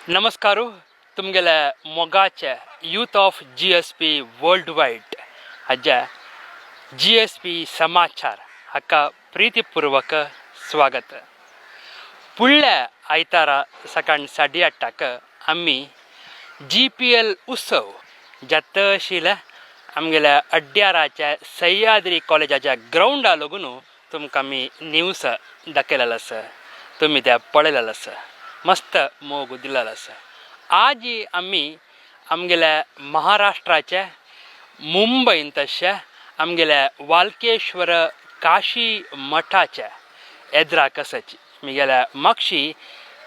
नमस्कार तुमगेले मोगाचे youth of G S P world wide हाज्या जी एस पी समाचार हाका प्रितीपुर्वक स्वागत. फुडल्या आयतारा सकाळ 8:30 आमी जी पी एल उत्सव जाता आशिल्ल्या आमगेल्या अड्ड्याराच्या सह्याद्री कॉलेजाच्या ग्रावंडा लागून तुमकां आमी न्यूज दाखयलेलो आसा. तुमी ते पळयलेलो आसा, मस्त मोग दिलेलो आसा. आज आमी आमगेल्या महाराष्ट्राच्या मुंबयंत अशें आमगेल्या वालकेश्वर काशी मठाच्या एद्राक आसाची. मिगेल्या मागशी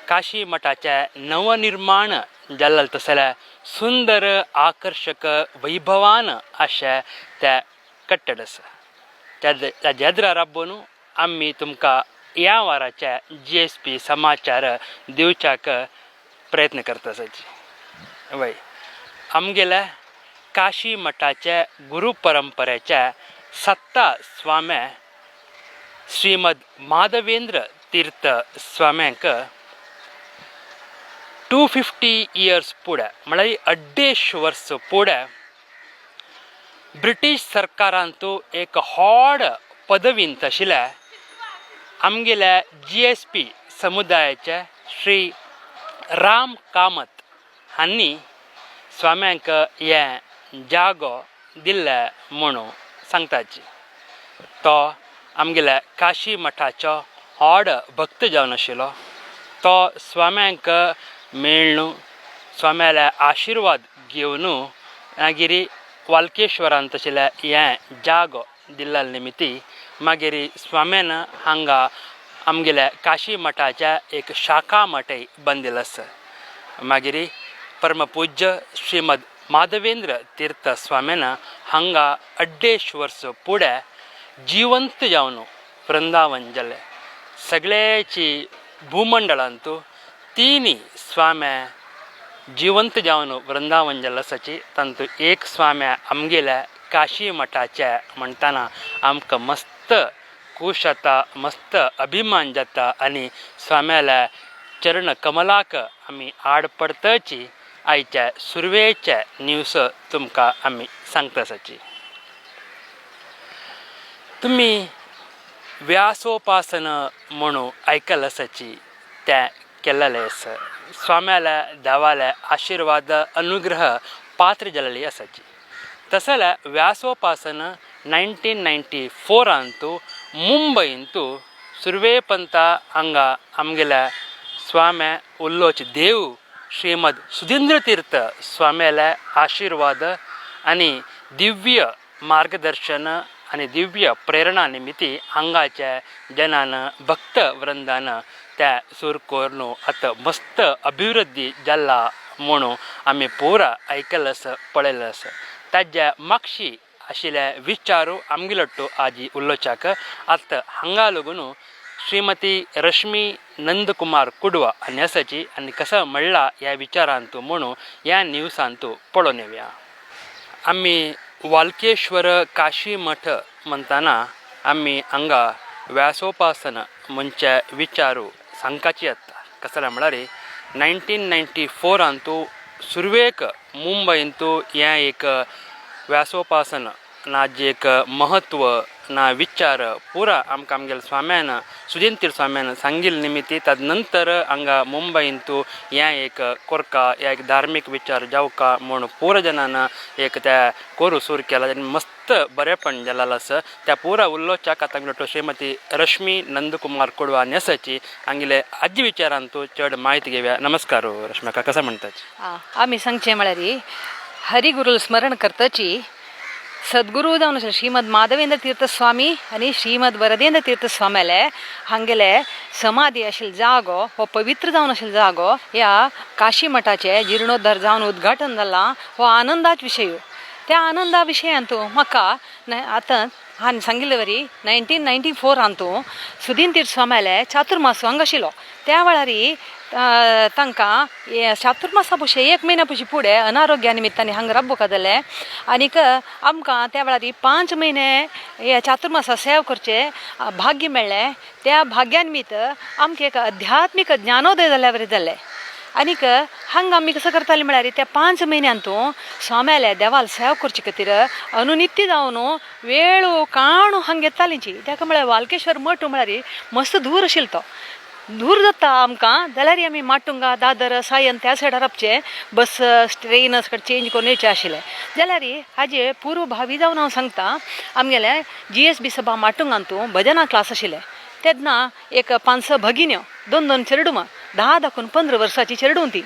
काशी मठाचे नवनिर्माण जाल्लें तसलें सुंदर आकर्शक वैभवान अशें तें कट्टड आसा. त्या एद्रा राबोवन आमी तुमकां ह्या वाराचे जी एस पी समाचार दिवच्याक प्रयत्न करता आसाची. वय, आमगेल्या काशी मठाचे गुरू परंपरेचे सत्ता स्वामी श्रीमद माधवेंद्र तीर्थ स्वाम्यांक 250 इयर्स फुडें, म्हळ्यार 250 वर्स फुडें, ब्रिटीश सरकारांतू एक व्हड पदवींत आशिल्ल्या आमगेल्या जी एस पी समुदायाचे श्री राम कामत हांणी स्वाम्यांक हें जागो दिल्ले म्हणून सांगताची. तो आमगेल्या काशी मठाचो व्हड भक्त जावन आशिल्लो. तो स्वाम्यांक मेळ्ळू, स्वाम्याले आशिर्वाद घेवन मागीर वालकेश्वरांत आशिल्ल्या हें जागो दिल्ल्या निमित्ती मागीर स्वाम्यान हांगा आमगेल्या काशी मठाच्या एक शाखा मठय बांदिल्लो आसा. मागीर परमपूज्य श्रीमद माधवेंद्र तीर्थ स्वाम्यान हांगा 250 वर्स फुडें जिवंत जावन वृंदावन जालें. सगळ्याची भूमंडळांत तिनी स्वाम्या जिवंत जावन वृंदावन जाल्लो आसाची, तातूंत एक स्वाम्या आमगेल्या काशी मठाचे म्हणटना आमकां मस्त खूश जाता, मस्त अभिमान जाता आनी स्वाम्याल्या चरण कमलाक आमी आड पडतची आयच्या सुरवेचे न्यूज तुमकां आमी सांगता आसाची. तुमी व्यासोपासन म्हणून आयकल आसाची, तें केल्लेलें आसा. स्वाम्याल्या देवाल्या आशिर्वाद अनुग्रह पात्र जाल्ली आसाची. तशें जाल्यार व्यासोपासन 1994 मुंबयंतू सुर्वेपंता हांगा आमगेल्या स्वाम्या उल्लोच देव श्रीमद सुधींद्र तीर्थ स्वाम्याले आशिर्वाद आनी दिव्य मार्गदर्शन आनी दिव्य प्रेरणा निमित्ती हांगाच्या जनान भक्त वृंदान त्या सूर करून आतां मस्त अभिवृद्धी जाला म्हणून आमी पुरा आयकलें आसा, पळयलें आसा. ताज्या मागशी आशिल्ले विचारू आमगेलो आजी उलोवच्याक आतां हांगा लागून श्रीमती रश्मी नंदकुमार कुडवा आनी आसाची आनी कसो म्हणला ह्या विचारांतू म्हणून ह्या न्यूजांतू पळोवन येवया. आमी वालकेश्वर काशी मठ म्हणटना आमी हांगा व्यासोपासन म्हणचे विचारू सांगपाची येता. कसलें म्हळ्यार 1994 सुरवेक मुंबयंतू हें एक व्यासोपासन ना जे एक महत्व ना विचार पुरा आमकां आमगेल्या स्वाम्यान सुजंतीर स्वाम्यान सांगिल्ले निमित्ती तद नंतर हांगा मुंबयंतू हें एक कोरका ह्या एक धार्मीक विचार जावका म्हूण पुरा जनान एक त्या कोरू सूर केला आनी मस्त बरेपण जालेलें आसा. त्या पुरा उलोवच्याक आतां आमगेलो श्रीमती रश्मी नंदकुमार कुडवा नेसाची हांगेले आजी विचारांतू चड म्हायती घेवया. नमस्कार रश्मी, कसं म्हणटाची? आमी सांगचें म्हळ्यार हरिगुरू स्मरण करतची सद्गुरू जावन आशिल्ले श्रीमद माधवेंद्र तीर्थस्वामी आनी श्रीमद वरदेंद्र तीर्थस्वाम्याले हांगेले समाधी आशिल्लो जागो हो पवित्र जावन आशिल्लो जागो ह्या काशी मठाचे जिर्णोद्धार जावन उद्घाटन जाला हो आनंदाच विशय. त्या आनंदा विशयांतू म्हाका आतां हांवें सांगिल्ले वरी 1994 सुदीन तीर्थस्वाम्याले चातुर्मास हांगा आशिल्लो. त्या वेळार तांकां चातुर्मासा पशी एक म्हयन्या पशी फुडें अनारोग्या निमित्तान हांगा राबोवंक जालें आनीक आमकां त्या वेळार 5 म्हयने हे चातुर्मासा सेवा करचें भाग्य मेळ्ळें. त्या भाग्या निमित्त आमकां एक अध्यात्मीक ज्ञानोदय जाल्या बरें जालें. आनीक हांगा आमी कसो करताली म्हळ्यार त्या 5 म्हयन्यांतू स्वाम्याल्या देवाल सेवा करचे खातीर अनुनित्य जावन वेळ काणू हांगा येतालीची. ताका म्हळ्यार वालकेश्वर मठ म्हळ्यार मस्त दूर आशिल्लो, तो दूर जाता आमकां जाल्यार आमी माटुंगा दादर सायन त्या सायडार रावचे बस ट्रेन सगळें चेंज करून येवचें आशिल्लें. जाल्यार हाजे पूर्व भावी जावन हांव सांगता, आमगेले GSB सभा माटुंगांतू भजना क्लास आशिल्ले तेन्ना एक 5-6 भगिन्यो 2-2 चेडवां 10 दाखून 15 वर्सांची चेडूं ती.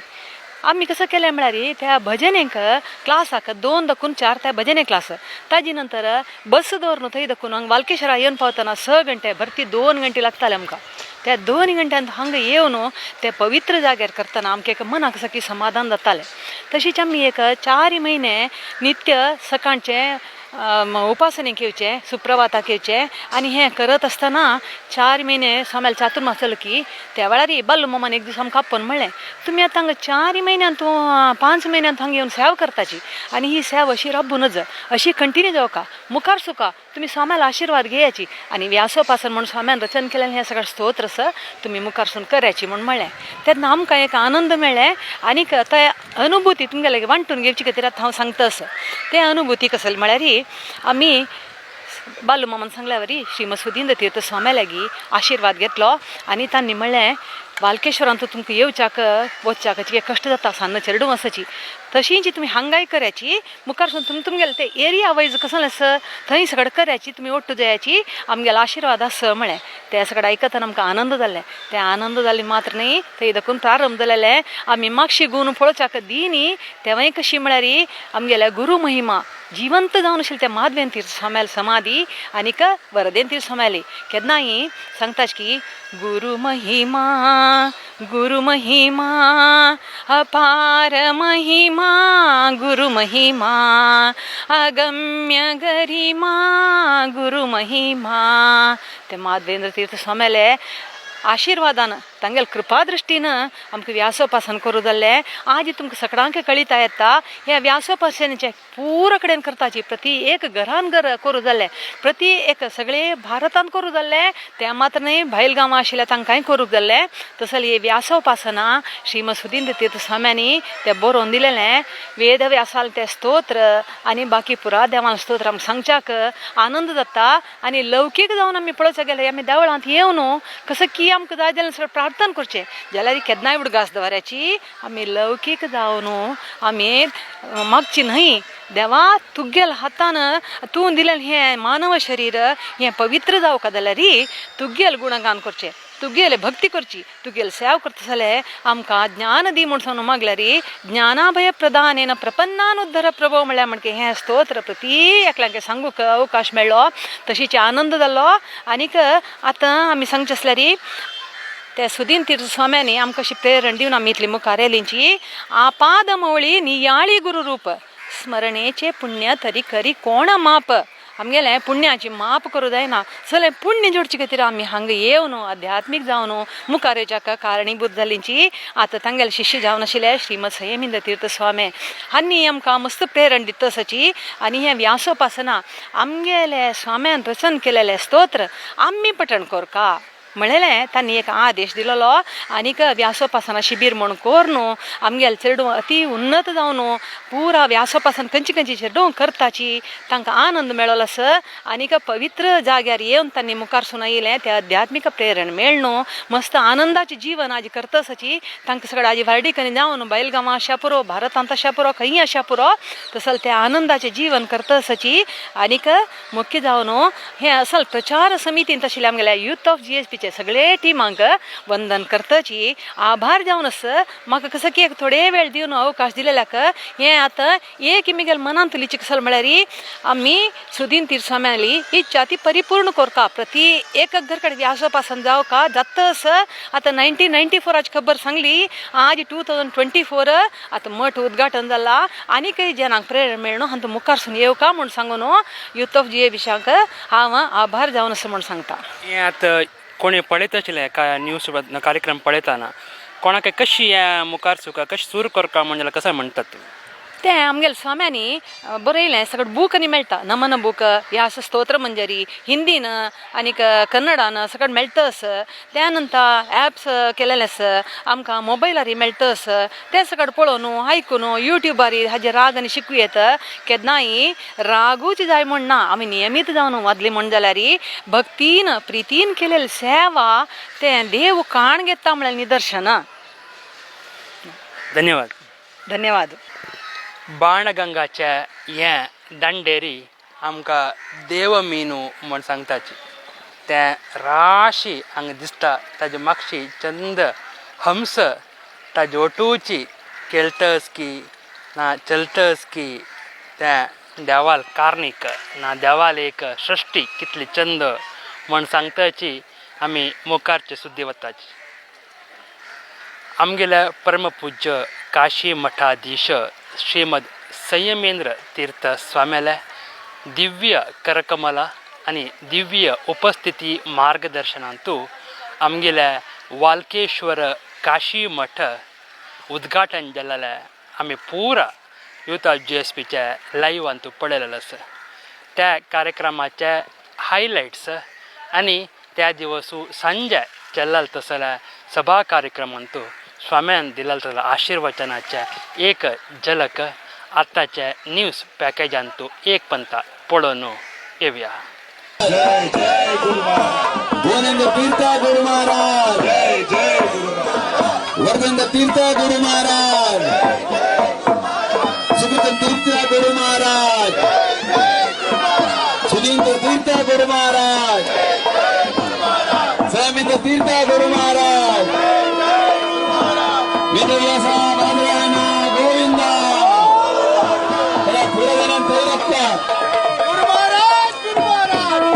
आमी कसं केलें म्हळ्यार त्या भजनेक क्लासाक 2 दाखून 4 त्या भजने क्लास, ताजे नंतर बस दवरून थंय दाखून हांगा वालकेश्वरा येवन पावतना 6 घंटे भरती 2 घंटे लागताले आमकां. त्या 2 घंट्यांत हांगा येवन ते पवित्र जाग्यार करतना आमकां एक मनाक सकी समाधान जातालें. तशीच आमी एक 4 म्हयने नित्य सकाळचें उपासनेक येवचें, सुप्रभाताक येवचें आनी हें करत आसतना 4 म्हयने स्वाम्याल चातुर्मास जालो की त्या वेळार बाल्लू मामान एक दीस आमकां आपोवन म्हणलें, तुमी आतां हांगा 4 म्हयन्यांत 5 म्हयन्यांत हांगा येवन सेवा करताची आनी ही सेवा अशी राबूं नज, अशी कंटिन्यू जावका, मुखार सुका तुमी स्वाम्याल आशिर्वाद घेयाची आनी व्यासोपासन म्हूण स्वाम्यान रचन केलें हें सगळें स्तोत्र आसा तुमी मुखारसून करायची म्हूण म्हणलें. तेन्ना आमकां एक आनंद मेळ्ळें आनीक ते अनुभूती तुमगेले वांटून घेवची खातीर आतां हांव सांगता आसा. ते अनुभूती कसली म्हळ्यार आमी बालू मामान सांगल्या वरी श्रीमद सुधींद्र तीर्थ स्वाम्या लागीं आशिर्वाद घेतलो आनी तांणी म्हणलें, वालकेश्वरांत तुमकां येवच्याक वचच्याक कितें कश्ट जाता सान्न चेडूं आसाची, तशींची तुमी हांगाय करायची, मुखार सून तुमी तुमगेले ते एरिया वायज कसलें आसा थंय सगळें करायची, तुमी ओट्टू जायाची, आमगेलो आशिर्वाद आसा म्हळें. ते सगळें आयकतना आमकां आनंद जालें. ते आनंद जाले मात्र न्ही, थंय दाखून प्रारंभ जालेलें आमी मागशी गुण पळोवच्याक दी न्ही तेवाय कशी म्हळ्यार आमगेल्या गुरू महिमा जिवंत जावन आशिल्ले त्या माधवेन तीर्थ स्वाम्याल समाधी आनीक वरदेन तीर्थ स्वाम्याली. केन्नाय सांगता की गुरू महिमा गुरु महिमा अपार महिमा गुरु महिमा अगम्य गरिमा गुरु महिमा. ते माधवेंद्र तीर्थ स्वाम्याले आशिर्वादान तांगेले कृपादृष्टीन आमकां व्यासोपासन करूं जाल्लें. आज तुमकां सगळ्यांक कळिता येता ह्या व्यासोपासनाचें पुरा कडेन करताची, प्रति एक घरान घर करूं जाल्लें, प्रति एक सगळे भारतान करूं जाल्लें, तें मात्र न्हय भायल गांवां आशिल्ल्या तांकांय करूंक जाल्लें. तसलें ही व्यासोपासना श्रीमद सुधींद्र तीर्थ स्वाम्यांनी तें बरोवन दिलेलें वेदव्यासाल तें स्तोत्र आनी बाकी पुरा देवान स्तोत्र आमकां सांगच्याक आनंद जाता. आनी लौकीक जावन आमी पळोवपाक गेल्यार आमी देवळांत येवन कसो की आमकां जाय जाल्यार सगळें प्रार्थना करचें, जाल्यार केन्नाय उडगास दवराची आमी लौकीक जावन आमी मागची न्हय, देवा तुगेल हातान तूं दिलें हें मानव शरीर हें पवित्र जावका जाल्यार तुगेल गुणगान करचें, तुगेले भक्ती करची, तुगेल सेवा करता जाल्यार आमकां ज्ञान दी म्हूण सांगून मागल्यार ज्ञानाभय प्रदानेन प्रपन्नानुद्धर प्रभो म्हळ्यार म्हणके हें स्तोत्र प्रती एकल्यांक सांगूंक अवकाश मेळ्ळो, तशीच आनंद जालो. आनीक आतां आमी सांगचें आसल्यार ते सुदीन तीर्थ स्वाम्यांनी आमकां अशी प्रेरण दिवन आमी इतली मुखार येयलींची. आपादमौळी नियाळी गुरुरूप स्मरणेचे पुण्य तरी करी कोण माप. आमगेलें पुण्याची माप करूं जायना, सगळें पुण्य जोडचे खातीर आमी हांगा येवन आध्यात्मीक जावन मुखार येवच्याक कारणीभूत जालींची. आतां तांगेले शिश्य जावन आशिल्ले श्रीमद संयमिंद्र तीर्थ स्वामी हांणी आमकां मस्त प्रेरण दिता आसाची. आनी हें व्यासोपासना आमगेले स्वाम्यान रचन केलेलें स्तोत्र आमी पठण करका म्हणलें तांणी एक आदेश दिलेलो. आनीक व्यासोपासना शिबीर म्हूण करून आमगेले चेडूं अती उन्नत जावन पुरा व्यासोपासन खंयची खंयची चेडूं करताची तांकां आनंद मेळ्ळो आसा. आनीक पवित्र जाग्यार येवन तांणी मुखार सून येयलें तें आध्यात्मीक प्रेरण मेळ्ळो, मस्त आनंदाचें जीवन आज करता आसाची. तांकां सगळें आज व्हार्डिकांनी जावन बैल गांवां आशा पुरो, भारतांत आशा पुरो, खंय आशा पुरो, तसलें तें आनंदाचें जीवन करता आसाची. आनीक मुख्य जावन हें असल प्रचार समितींत आशिल्लें आमगेल्या यूथ ऑफ GSBचे सगळे टिमांक वंदन करताची आभार जावन आसा. म्हाका कसो की एक थोडे वेळ दिवन अवकाश दिलेल्याक हें आतां एक मिगेल मनांत तुलीची कसल म्हळ्यार आमी सुदीन तीर्थ स्वाम्याली इच्छा ती परिपूर्ण करका, प्रति एक घर कडेन व्यासोपासन जावका जाता आसा. आतां 1994 खबर सांगली, आज 2024 आतां मठ उद्घाटन जाला आनीकय जनांक प्रेरणा मेळ्ळो हांतूं मुखार सून येवका म्हूण सांगून यूथ ऑफ GABशांक हांव आभार जावन आसा म्हूण सांगता. हें आतां कोणी पळयत आशिल्लें काय न्यूज कार्यक्रम पळयतना कोणाक कशी ह्या मुखार सुका कशी सुरू करका म्हण जाल्यार कसं म्हणटात तुमी? तें आमगेले स्वाम्यांनी बरयलें सगळें बूक आनी मेळटा नमन बूक ह्या स्तोत्र मंजरी हिंदीन आनीक कन्नडान सगळें मेळटा आसा त्या नंतर एप्स केलेले आसा आमकां मोबायलार मेळटा आसा तें सगळें पळोवन आयकून युट्यूबार हाजे राग आनी शिकूं येता. केन्नाय रागूच जाय म्हण ना आमी नियमीत जावन वादली म्हण जाल्यार भक्तीन प्रितीन केलेली सेवा तें देव काण घेता म्हळ्यार निदर्शन. धन्यवाद. धन्यवाद. बाणगंगाच्या हें दांडेरी आमकां देव मीनू म्हण सांगताची तें राशी हांगा दिसता ताजे मागशी चंद हंस ताजे ओटूची खेळटस की ना चलतस की तें देवाल कार्नीक ना देवाल एक सृश्टी कितली चंद म्हण सांगताची आमी मुखारचे सुद्दी वताची. आमगेल्या परमपूज्य काशी मठाधीश श्रीमद संयमेंद्र तीर्थ स्वाम्याल्या दिव्य करकमला आनी दिव्य उपस्थिती मार्गदर्शनांतू आमगेल्या वालकेश्वर काशी मठ उद्घाटन जाल्लें आमी पुरा युथ जी एस पीच्या लायव्हांतू पळयलेलें आसा. त्या कार्यक्रमाचे हायलायट्स आनी त्या दिवसू सांजे चल्लाल तसल्या सभा कार्यक्रमांतू स्वाम्यान दिलाल तसल्या आशीर्वचनाचे एक झलक आतांचे न्यूज पॅकेजांतू एक पंता पळोवन येवया. जय जय गुरु महाराज. गोविंद तीर्थ गुरु महाराज. जय जय गुरु महाराज. वरदेंद्र तीर्थ गुरु महाराज. सुकृत तीर्थ गुरु महाराज. सुधींद्र तीर्थ गुरु महाराज. स्वामींद्र तीर्थ गुरु महाराज. वेदव्यास बादरायण गोविंद. पुरवण. गुरु महाराज, गुरु महाराज.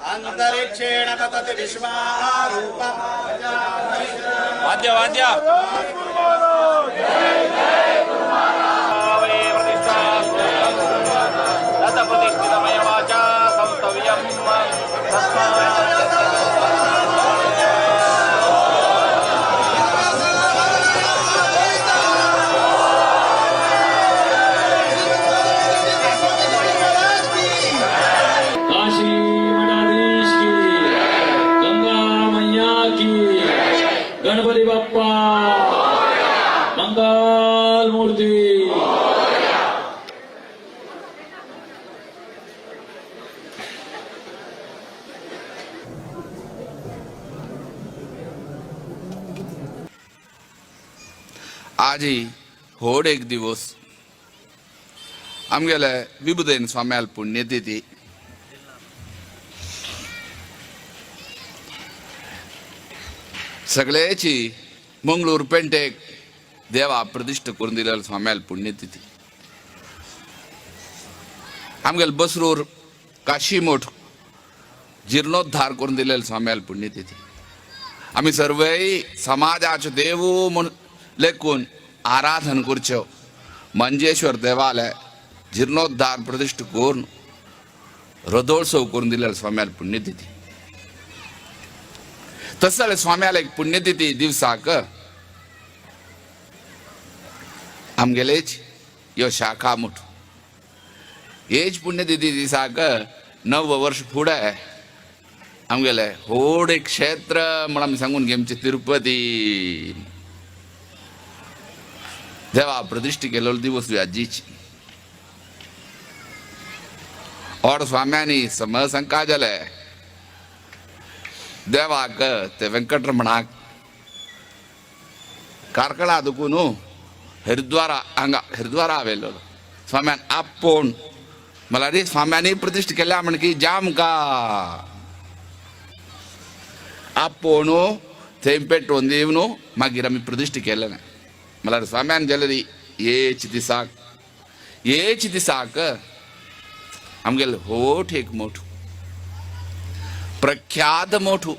अंतरिक्षेण पतति विश्वारूपम्. वाद्य वाद्य. प्रतिष्ठितमय वाचा संस्तव्यम. काशी मठाधीश की, गंगा मैया की, गणपति बाप्पा, मंगल मूर्ति. आजी होड एक दिवस आमगेले विबुधेन स्वाम्याल पुण्यतिथी. सगळ्याची मंगळूर पेंटेक देवा प्रतिष्ठा करून दिलेलं स्वाम्याल पुण्यतिथी. आमगेले बसरूर काशीमठ जीर्णोद्धार करून दिलेलं स्वाम्याल पुण्यतिथी. आमी सर्वय समाजाचे देवू म्हूण लेखून आराधन करच्यो मंजेश्वर देवालय जीर्णोद्धार प्रतिष्ठ करून रथोत्सव करून दिलेलो स्वाम्याला पुण्यतिथी. तसं जाल्यार स्वाम्याला एक पुण्यतिथी दिवसाक आमगेलेच ह्यो शाखा मुठ हेच पुण्यतिथी दिसाक 9 वर्ष फुडें आमगेले व्हड एक क्षेत्र म्हण आमी सांगून घेमचे तिरुपती देवा प्रतिष्ठ केलेलो दिवस आजीची. और स्वाम्यांनी समसंका जाले देवाक ते वेंकटरमणाक कार्कळा दुखून हरिद्वारा हांगा हरिद्वारा आवेलो स्वाम्यान आपोवन मला रे स्वाम्यांनी प्रतिष्ठ केल्या म्हण की जाम का आपोवन थंय पेटोवन दिवन मागीर आमी प्रतिष्ठ केलें. मला स्वाम्यान जाल्यार हेच दिसाक हेच दिसाक आमगेले होठ एक मोठो प्रख्यात मोठो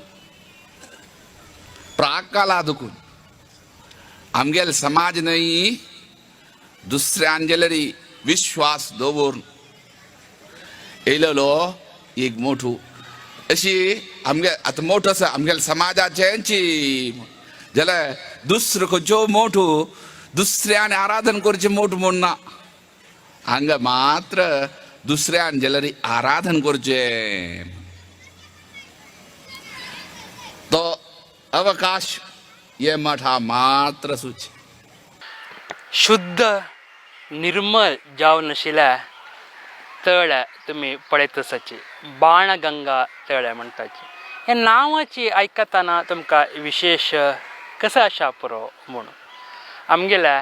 प्राकाला दुखून आमगेले समाज न्हय दुसऱ्यान जाल्यार विश्वास दवरून येयलेलो एक मोठो अशी आमगे आतां मोठो आसा आमगेले समाजाचेंची जाल्यार दुसरो खंयचो मोठो दुसऱ्यान आराधन करचें मोठो म्हूण ना, हांगा मात्र दुसऱ्यान जाल्यार आराधन करचें. तो अवकाश हे मठा मात्र सूच शुद्ध निर्मल जावन आशिल्ल्या तळ्या तुमी पळयत आसाची बाणगंगा तळ्या म्हणटाची. हे नांवाची आयकतना तुमकां विशेश कसो आसा पुरो म्हूण आमगेल्या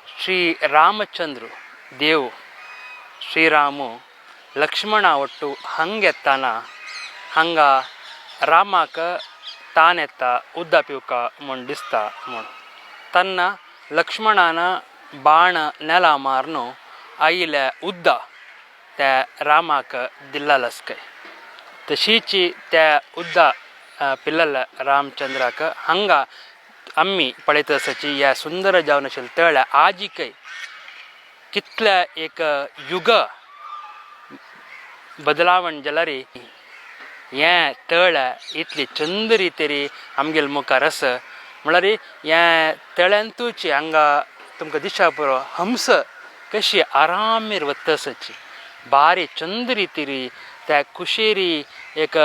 श्री रामचंद्र देव श्रीराम लक्ष्मणा ಒಟ್ಟು ಹಂಗೆ येताना हांगा रामाक तान येता उदक पिवका म्हूण दिसता म्हूण तेन्ना लक्ष्मणान बाण नेला मारून आयिल्लें उदक त्या रामाक दिल्लें आसकय. तशीच त्या उदक पिल्लल्या रामचंद्राक हांगा आमी पळयत आसाची ह्या सुंदर जावन आशिल्ल्या तळ्या आजिकय कितल्या एक युग बदलावण जाल्यार हें तळें इतली चंद रितीरी आमगेले मुखार आसा. म्हळ्यार हें तळ्यांतूच हांगा तुमकां दिसता पुरो हंस कशी आरामीर वता आसाची बारी चंद रितीरी त्या कुशेरी एक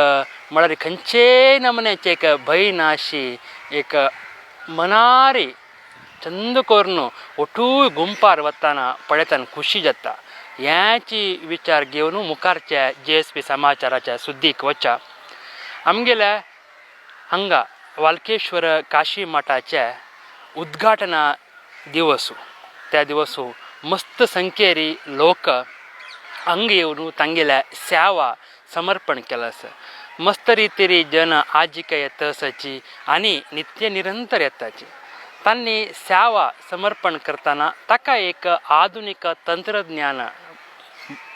म्हळ्यार खंयचेय नमुन्याचें एक भंय नाशी एक मनारी चंद करून ओटूय गुंपार वतना पळयतना खुशी जाता. ह्याची विचार घेवन मुखारच्या JSP समाचाराच्या सुद्दीक वच्या आमगेल्या हांगा वालकेश्वर काशी मठाच्या उद्घाटना दिवस त्या दिवस मस्त संख्येरी लोक हांगा येवन तांगेल्या सेवा समर्पण केलां आसा. मस्त रितीरी जन आजिका येता आसाची आनी नित्य निरंतर येताची. तांणी सेवा समर्पण करतना ताका एक आधुनीक तंत्रज्ञान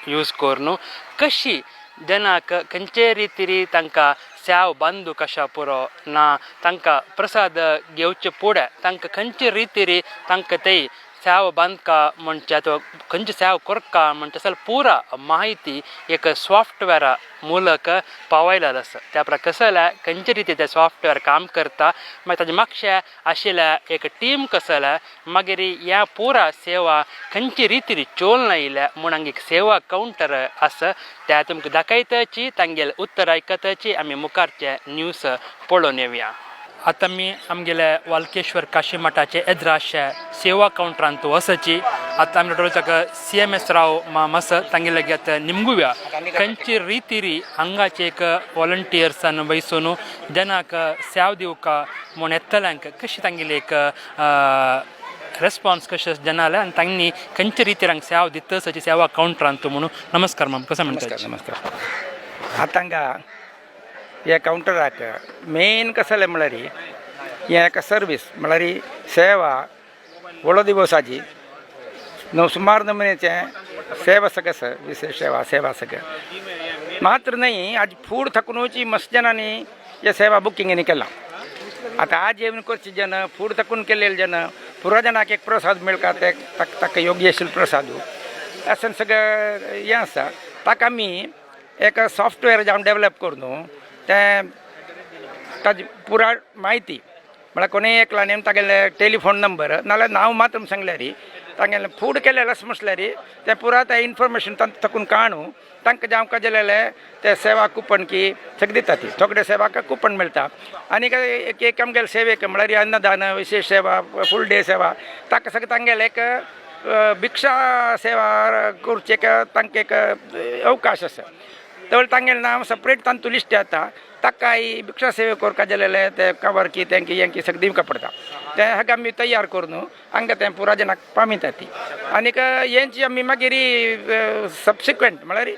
यूज करून कशी जनाक खंयचे रितीरी तांकां सेव बांदू कशा पुरो ना तांकां प्रसाद घेवचे फुडें तांकां खंयचे रितीरी तांकां ते सेव बांदका म्हणचे अथवा खंयचे सेव करका म्हणचे जाल्यार पुरा माहिती एक सॉफ्टवेअरा मूलक पावयलेलो आसा. त्या प्रकार कसं जाल्यार खंयचे रिती तें सॉफ्टवेअर काम करता मागीर ताजे मागशे आशिल्ल्या एक टीम कसं जाल्यार मागीर ह्या पुरा सेवा खंयचे रितीन चोल आयल्या म्हूण हांगा एक सेवा कावंटर आसा त्या तुमकां दाखयताची तांगेले उत्तर आयकताची. आमी मुखारचे न्यूज पळोवन येवया. आतां आमी आमगेल्या वालकेश्वर काशी मठाचे एद्राशे सेवा कावंटरांत वसची. आतां आमी ताका CMS राव माम आसा तांगेले लागीं आतां निमगुया खंयची रितीरी हांगाचे एक वॉलंटियर्सान बैसून जनाक सेव दिवका म्हूण येतल्यांक कशी तांगेली एक रेस्पॉन्स कशें जनाले आनी तांणी खंयचे रितीर हांगा सेवा दिता अशी सेवा कावंटरांत म्हणून. नमस्कार माम, कसं म्हणटा? नमस्कार नमस्कार. आतां हांगा ह्या कावंटराक मेन कसं जालें म्हळ्यार हें एका सर्वीस म्हळ्यार सेवा व्हडलो दिवसाची न्हू सुमार नमुन्याचें सेवा सगळें आसा, विशेष सेवा सेवा सगळें मात्र न्हय. आज फूड थकूनची मस्त जणांनी हे सेवा बुकिंग केलां. आतां आज येवन करचे जन फूड तकून केलेले जन पुरा जनाक एक प्रसाद मेळका ते ताका योग्य आशिल्लो प्रसाद अशें सगळें हें आसा. ताका आमी एक सॉफ्टवेअर जावन डेवलप करून तें ताजी पुरा म्हायती म्हळ्यार कोणूय एकला न्ही तागेले टेलिफोन नंबर नाल्यार नांव मात्र सांगल्यार तांगेलें फूड केलेलें अशें म्हटल्यार तें पुरा तें इन्फॉर्मेशन तांकां तकून काणू तांकां जावंक जालेलें ते सेवा कुपन की सगळें दिता ती थोडे सेवाक कुपन मेळटा. आनी एक एक आमगेले सेवेक म्हळ्यार अन्नदान विशेष सेवा फूल डे सेवा ताका सगळें तांगेलें एक भिक्षा सेवा करची एक तांकां एक अवकाश आसा. तर तांगेलें नांव सेपरेट तांतू लिस्ट येता ताकाय भिक्षा सेवे करपा जालेले ते कवर की तेंकी हेंकी सगळें दिवंक पडटा. तें हाका आमी तयार करून हांगा तें पुरा जनाक पाविता ती. आनीक हेंची आमी मागीर सबसिक्वंट म्हळ्यार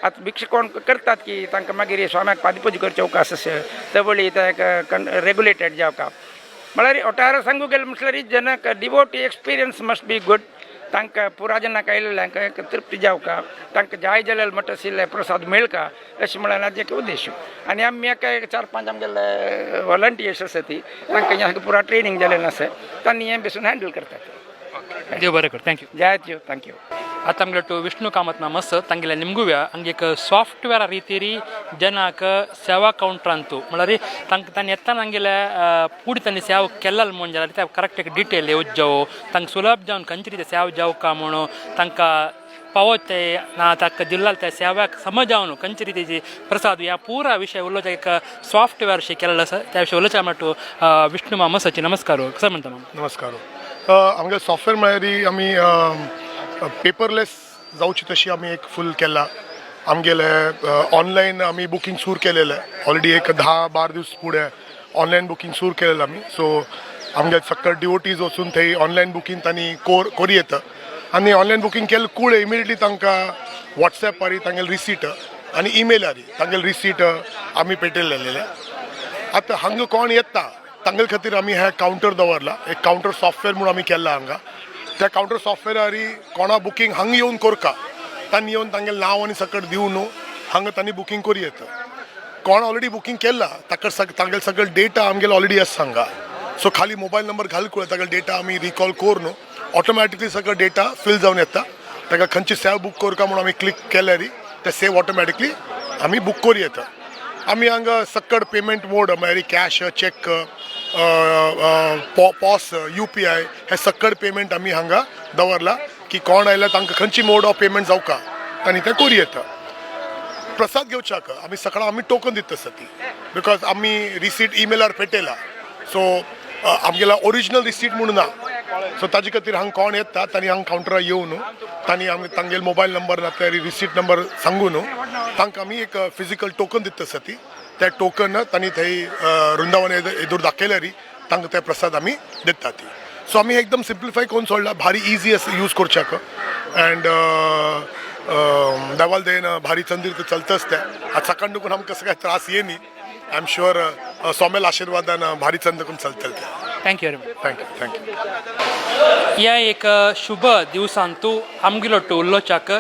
आतां भिक्षा कोण करतात की तांकां मागीर स्वाम्याक पादपूजा करचे अवकाश आसा तवळी ते रेगुलेटेड जावका म्हळ्यार ओटार सांगू गेलें म्हटल्यार जनाक devotee experience must be good. तांकां पुरा जनाक आयिल्ल्यांक एक तृप्ती जावका तांकां जाय जाल्यार मट आशिल्ले प्रसाद मेळका अशें म्हळ्यार हाजें एक उद्देश. आनी आमी एक 4-5 आमगेले वॉलंटियर्स आसा ती तांकां हें पुरा ट्रेनींग जालेलें आसा तांणी हें बसून हँडल करतात. देव बरें कर. Thank you. जय देव. Thank you. आतां आमगेलो टू विष्णू कामत माम आसा तांगेल्या निमगुव्या हांगा एक सॉफ्टवेअरा रितीरी जनाक सेवा कावंटरांतू म्हळ्यार तांकां तांणी येतना हांगेले पुढे तांणी सेवा केल्ला म्हूण जाल्यार ते करेक्ट एक डिटेल येवच जावो तांकां सुलभ जावन खंयचे रिती सेवा जावका म्हणून तांकां पावत ते ना ताका दिल्ला त्या सेवाक समज जावन खंयचे रितीची प्रसाद ह्या पुरा विशय उलोवच्या एक सॉफ्टवेअर शे केल्लो आसा त्या विशय उलोवच्या म्हणटू विष्णू माम आसाची. नमस्कार. कसो म्हणटा माम? नमस्कार. आमगे सॉफ्टवेअर म्हळ्यार आमी पेपरलेस जावची तशी आमी एक फूल केला. आमगेले ऑनलायन आमी बुकींग सुरू केलेलें ऑलरेडी एक 10-12 दीस फुडें ऑनलायन बुकींग सुरू केलेलें आमी. सो आमगे सक्कल डिवोटीज वचून थंय ऑनलायन बुकींग तांणी कोरी येता आनी ऑनलायन बुकींग केलें कूळ इमिडिएटली तांकां वॉट्सॅपार तांगेले रिसीट आनी इमेलार तांगेले रिसीट आमी पेटयलेलें. आतां हांगा कोण येता तांगेले खातीर आमी हें कावंटर दवरला. एक कावंटर सॉफ्टवेअर म्हणून आमी केला हांगा. त्या कावंटर सॉफ्टवेअरार कोणा बुकींग हांगा येवन करका तांणी येवन तांगेलें नांव आनी सकट दिवन न्हू हांगा तांणी बुकींग करी येता. कोण ऑलरेडी बुकींग केला ताका तांगेले सगळे डेटा आमगेले ऑलरेडी आसा हांगा. सो खाली मोबायल नंबर घाल कूळ तागेलो डेटा आमी रिकॉल करून ऑटोमॅटिकली सगळो डेटा फिल जावन येता. ताका खंयची सेव बूक करका म्हणून आमी क्लिक केल्यार ते सेव ऑटोमॅटिकली आमी बूक करी येता. आमी हांगा सक्कड पेमेंट मोड म्हळ्यार cash, cheque, POS, UPI हे सक्कड पेमेंट आमी हांगा दवरला की कोण आयल्यार तांकां खंयची मोड ऑफ पेमेंट जावका तांणी तें करूं येता. प्रसाद घेवच्याक आमी सकाळ आमी टोकन दिता आसता ती because आमी रिसीट इमेलार पेटयला. सो आमगेला ओरिजिनल रिसीट म्हणून ना. सो ताजे खातीर हांगा कोण येता तांणी हांगा कावंटरार येवन न्हू तांणी आमी तांगेले मोबायल नंबर नाल्यार रिसीट नंबर सांगू न्हू तांकां आमी एक फिजिकल टोकन दिता आसता ती. त्या टोकन तांणी थंय वृंदावन एदूर दाखयल्यार तांकां ते प्रसाद आमी दिता ती. सो आमी एकदम सिम्प्लिफाय करून सोडला भारी इजी आसा यूज करच्याक अँड देवाल देन भारी चंदीर चलताच तें. आतां सकाळ नुकून आमकां कसो काय त्रास ये न्ही. I am sure सोमेल आशिर्वादान भारी चंद करून चलतलें तें. Thank you very much. Thank you. Thank you. ह्या एक शुभ दिवसांतू आमगेलो टू उलोवच्याक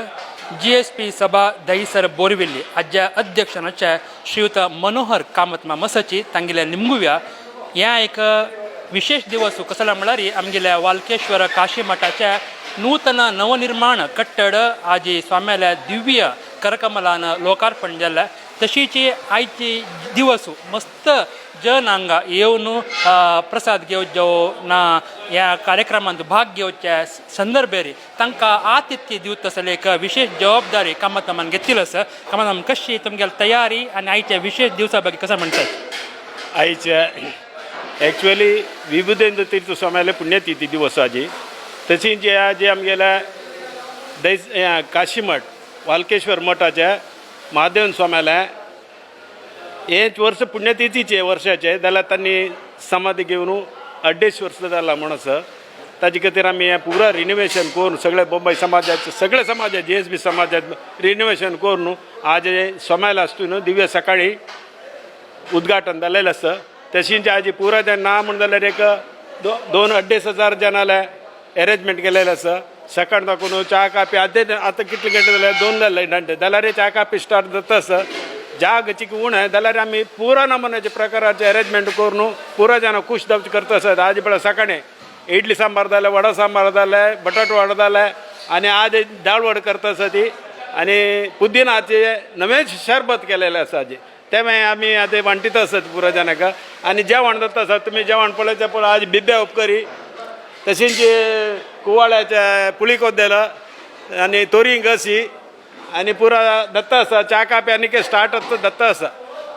GSP सभा दहीसर बोरविल्ली हाज्या अध्यक्षनाचे श्रीयुत मनोहर कामत माम आसाची तांगेल्या निमगुव्या. ह्या एक विशेष दिवस कसलो म्हळ्यार आमगेल्या वालकेश्वर काशी मठाच्या नूतन नवनिर्माण कट्टड आजी स्वाम्याल्या दिव्य करकमलान लोकार्पण जालें. तशीच आयची दिवस मस्त जन हांगा येवन प्रसाद घेवचो ना ह्या कार्यक्रमांत भाग घेवच्या संदर्भेर तांकां आतिथ्य दिवता आसले एक विशेष जबाबदारी कामत मामान घेतिल्ली आसा. कामत माम, कशी तुमगेली तयारी आनी आयच्या विशेष दिवसा ಬಗ್ಗೆ कसं म्हणटात? आयच्या एक्चुअली विबुधेंद्र तीर्थ स्वाम्याले पुण्यतिथी दिवस आजी. तशी जे जे आमगेल्या दैस काशीमठ वालकेश्वर मठाच्या महादेवन स्वाम्याले हेच वर्स पुण्यतिथीचे वर्षाचे जाल्यार तांणी समाधी घेवन 250 वर्स जाला म्हूण आसा. ताजे खातीर आमी हें पुरा रिनोवेशन करून सगळे बोंबय समाजाचे सगळे समाजाचे GSB समाजात रिनोवेशन करून आज सोमायला आसतून न्हू दिव्य सकाळी उद्घाटन जालेलें आसा. तशींच आज पुरा ते ना म्हण जाल्यार एक 2-2.5 हजार जनाले अरेंजमेंट केलेलें आसा. सकाळ दाखोवन च्या कापी आतां आतां कितले घंटे जाले 2 जाले घंटे जाल्यार च्या कापी स्टार्ट जाता आसा. जाग चिक उणें जाल्यार आमी पुरा नमुन्याचे प्रकाराचे अरेंजमेंट करून पुरा जाणां खूश जावचे करता आसात. आज पळय सकाळीं इडली सांबार जालें, वडा सांबार जालें, बटाट वडा जालें आनी आज दाळ वड करता आसा ती आनी पुदिनाचे नवेंच शरबत केलेलें आसा आजी तें मागीर आमी आतां वांटीत आसात पुरा जाणांक. आनी जेवण जाता आसा तुमी जेवण पळयता पळय आज बिब्या उपकरी तशींच कुवाळ्याच्या पुळी कोद्देल आनी तोरी घसी आनी पुरा दत्ता आसा च्या कापी आनी के स्टार्ट आसता दत्ता आसा.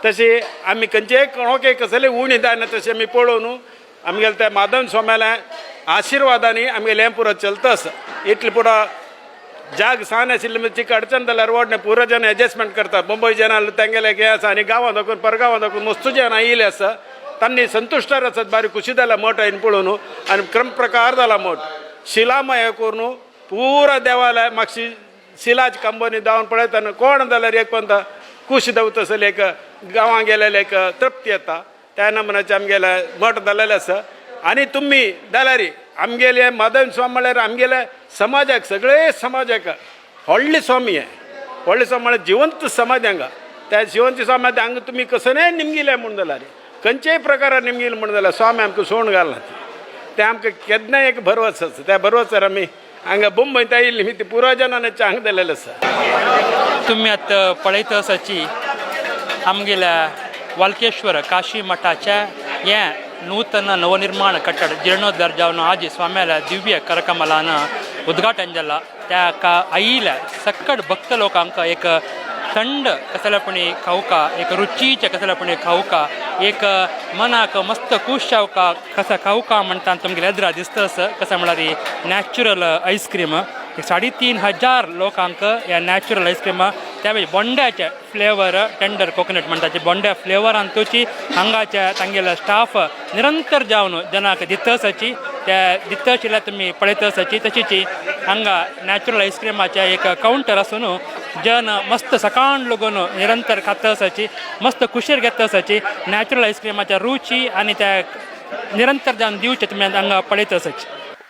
तशी आमी खंयचेय कोणाकय कसले उणी जायना तशें आमी पळोवन आमगेले त्या माधव स्वाम्याल्या आशिर्वादांनी आमगेलें हें पुरा चलता आसा. इतलें पुरा जाग सान आशिल्लें म्हणजे चिक अडचण जाल्यार वोडणे पुरो जन एडजस्टमेंट करता. मुंबय जन तेंगेले हें आसा आनी गांवां दाखोवन परगांवां दाखोवन मस्तू जन येयले आसा तांणी संतुश्टार आसात बारी खुशी जाला मठ हांवें पळोवन आनी क्रम प्रकार जाला मठ शिलामय करून पुरा देवालय मातशी शिलाच कंबनी जावन पळयतना कोण जाल्यार एक पंता खूश जावता आसले एक गांवां गेलेले एक तृप्ती येता. त्या नमुन्याचे आमगेले मठ जालेले आसा. आनी तुमी जाल्यार आमगेले माधव स्वामी म्हळ्यार आमगेले समाजाक सगळे समाजाक व्हडले स्वामी आहे. व्हडले स्वामी म्हळ्यार जिवंत समाज हांगा त्या जिवंत स्वामी हांगा तुमी कसलेय निमगिले म्हूण जाल्यार खंयचेय प्रकारान निमगिले म्हूण जाल्यार स्वामी आमकां सोडून घालना तें आमकां केन्नाय एक भरवस आसा. त्या भरवसार आमी हांगा मुंबयत आयिल्ली ती पुरा जनांनी हांगा दिलेलें आसा. तुमी आतां पळयत आसाची आमगेल्या वालकेश्वर काशी मठाच्या हें नूतन नवनिर्माण कट्टड जीर्णोद्धार जावन आज स्वाम्याल्या दिव्य करकमलान उद्घाटन जाला. त्या आयिल्ल्या सक्कड भक्त लोकांक एक थंड कसलेपणी खावका, एक रुचीचें कसलेपणी खावका, एक मनाक मस्त खूश जावका कसा खावका म्हणटा तुमगेल्या एदरा दिसता आसा. कशें म्हळ्यार नॅचरल आयस्क्रीम 3500 लोकांक ह्या नॅचरल आयस्क्रीम त्या वेळी बोंड्याचे फ्लेवर टेंडर कोकोनट म्हणटा ते बोंड्या फ्लेवरान तुची हांगाच्या तांगेलो स्टाफ निरंतर जावन जनाक दिता आसाची त्या दिता आशिल्ल्या तुमी पळयता आसाची. तशीच हांगा नॅचरल आयस्क्रिमाचें एक कावंटर आसून जन मस्त सकाळ लागून निरंतर खाता आसाची मस्त खुशीर घेता आसाची नॅचरल आयस्क्रिमाच्या रुची आनी त्या निरंतर जावन दिवचे तुमी हांगा पळयता आसाची.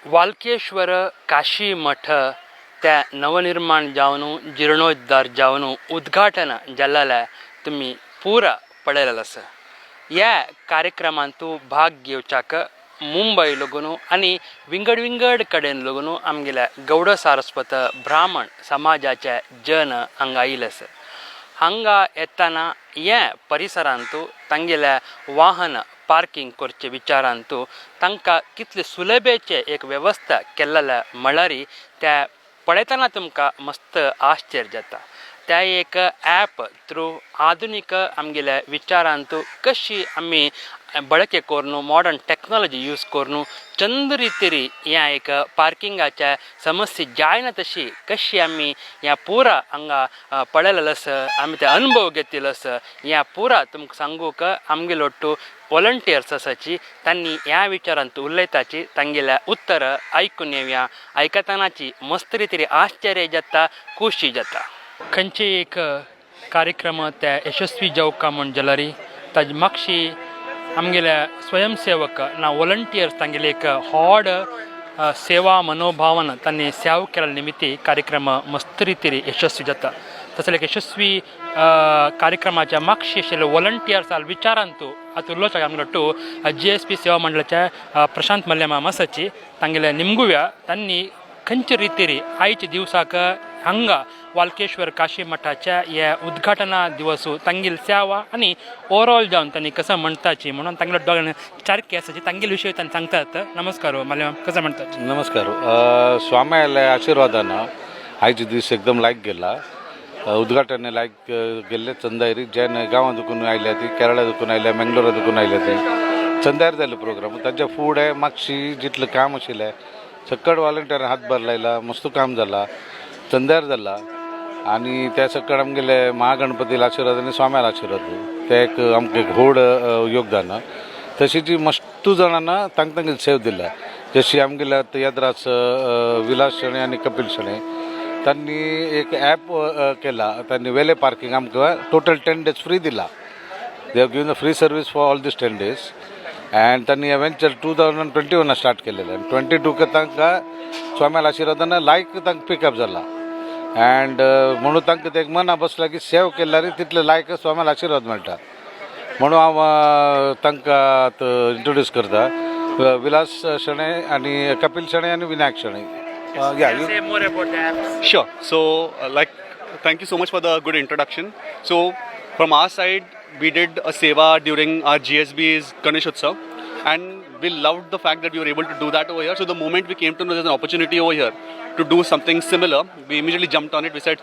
वालकेश्वर काशी मठ त्या नवनिर्माण जावन जीर्णोद्धार जावन उद्घाटन जाल्लें तुमी पुरा पळयलें आसा. ह्या कार्यक्रमांतू भाग घेवच्याक मुंबय लागून आनी विंगड विंगड कडेन लागून आमगेल्या गौड सारस्वत ब्राह्मण समाजाचे जन हांगा आयिल्ले आसा. हांगा येतना हे परिसरांतू तांगेल्या वाहन पार्किंग करचे विचारांतू तांकां कितले सुलभेचे एक वेवस्था केल्लेल्या म्हळ्यार त्या पळयतना तुमकां मस्त आश्चर्य जाता. त्या एक ॲप थ्रू आधुनीक आमगेल्या विचारांतू कशी आमी बळके करून मॉडर्न टॅक्नोलॉजी यूज करून चंद रितीरी ह्या एक पार्किंगाच्या समस्या जायना तशी कशी आमी ह्या पुरा हांगा पळयलेलो आसा आमी ते अनुभव घेतिल्लो आसा. ह्या पुरा तुमकां सांगूंक आमगेलो ಒಟ್ಟು वॉलंटियर्स आसाची तांणी ह्या विचारांत उलयताची तांगेल्या उत्तर आयकून येवया. आयकतनाची मस्त रितीरी आश्चर्य जाता, खुशी जाता. खंयचे एक कार्यक्रम त्या यशस्वी जावका म्हूण जाल्यार ताजे मागशी आमगेल्या स्वयंसेवक ना वॉलंटियर्स तांगेले एक व्हड सेवा मनोभावन तांणी सेवा केल्ल्या निमित्ती कार्यक्रम मस्त रितीरी यशस्वी जाता. तसले एक यशस्वी कार्यक्रमाच्या मागशी आशिल्ले वॉलंटियर्स विचारांतू आतां उलोवपाक आमगेलो टू GSP सेवा मंडळाच्या प्रशांत मल्ले मामा आसाची तांगेले निमगुव्या तांणी खंयचे रितीरी आयच्या दिवसाक हांगा वालकेश्वर काशी मठाच्या ह्या उद्घाटना दिवस तांगेली सेवा आनी ओवरऑल जावन तांणी कसं म्हणटाची म्हणून तांगेलो दोगां चारके आसाची तांगेले विशय तांणी सांगतात. नमस्कार मल्ले माम, कसं म्हणटाची? नमस्कार. स्वाम्याल्या आशीर्वादानं आयचे दीस एकदम लायक गेला. उद्घाटन लायक गेल्ले चंदायरी जैन गांवां दुखून आयल्या ती, केरळा दुखून आयल्या, मेंगलोरा दुखून आयल्या ती चंदायर जाले प्रोग्राम. ताच्या फुडें मातशी जितलें काम आशिल्लें सक्कड वॉलंटियर हातभार लायला, मस्त काम जाला, चंदायर जाला. आनी त्या सक्कड आमगेले महागणपतीला आशिर्वाद आनी स्वाम्याला आशिर्वाद ते एक आमकां एक व्हड योगदान. तशीच मस्तू जाणांना तांकां तांकां सेव दिल्या, जशी आमगेल्या तियात्रास विलास शणै आनी कपिल शणै त्यांनी एक ॲप केला. त्यांनी वेले पार्किंग आमकां टोटल 10 डेज फ्री दिला. They have given the free service for all this 10 days. And त्यांनी वेंचर 2021 स्टार्ट केलेलं आनी 22 तांकां स्वाम्याला आशिर्वादान लायक तांकां पिकअप जाला. अँड म्हणून तांकां ते एक मना बसला की सेव केल्यार तितले लायक स्वाम्याला आशिर्वाद मेळटा म्हणून हांव तांकां इंट्रोड्यूस करता, विलास शणै आनी कपिल शणै आनी विनायक शणै. या. Say more about the apps. Sure. So, like, thank you so much for the good introduction. So, from our side, we did a seva during our GSB's Ganesh Utsav, and we loved the fact that we were able to do that over here. So, the moment we came to know there's an opportunity over here to do something similar, we immediately jumped on it. We said,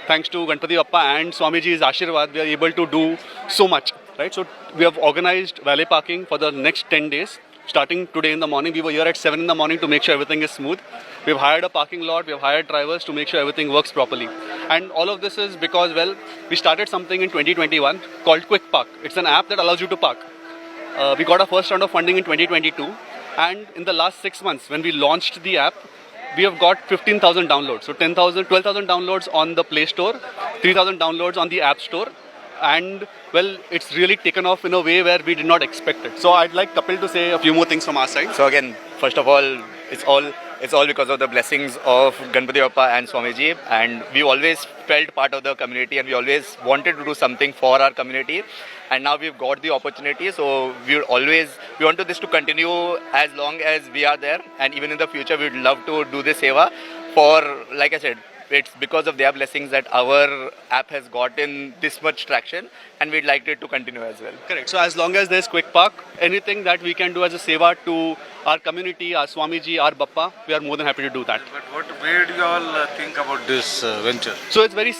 thanks to Ganpati Bappa and Swamiji's Ashirwad, we are able to do so much. Right? So, we have organized valet parking for the next 10 days. Starting today in the morning, we were here at 7 in the morning to make sure everything is smooth. We've hired a parking lot, we've hired drivers to make sure everything works properly. And all of this is because, well, we started something in 2021 called Quick Park. It's an app that allows you to park. We got our first round of funding in 2022, and in the last 6 months, when we launched the app, we have got 15,000 downloads. So 10,000, 12,000 downloads on the Play Store, 3,000 downloads on the App Store, and well, it's really taken off in a way where we did not expect it. So I'd like Kapil to say a few more things from our side. So again, first of all, it's all because of the blessings of Ganpati Bappa and Swamiji, and we always felt part of the community, and we always wanted to do something for our community, and now we've got the opportunity. So we would always we want to this to continue as long as we are there, and even in the future, we'd love to do this seva for, like I said, it's because of their blessings that our app has gotten this much traction, and we'd like it to continue as well. Correct. So as long as there's Quick Park, anything that we can do as a seva to our community, our Swamiji, our Bappa, we are more than happy to do that. But what made you all think about this venture? So it's very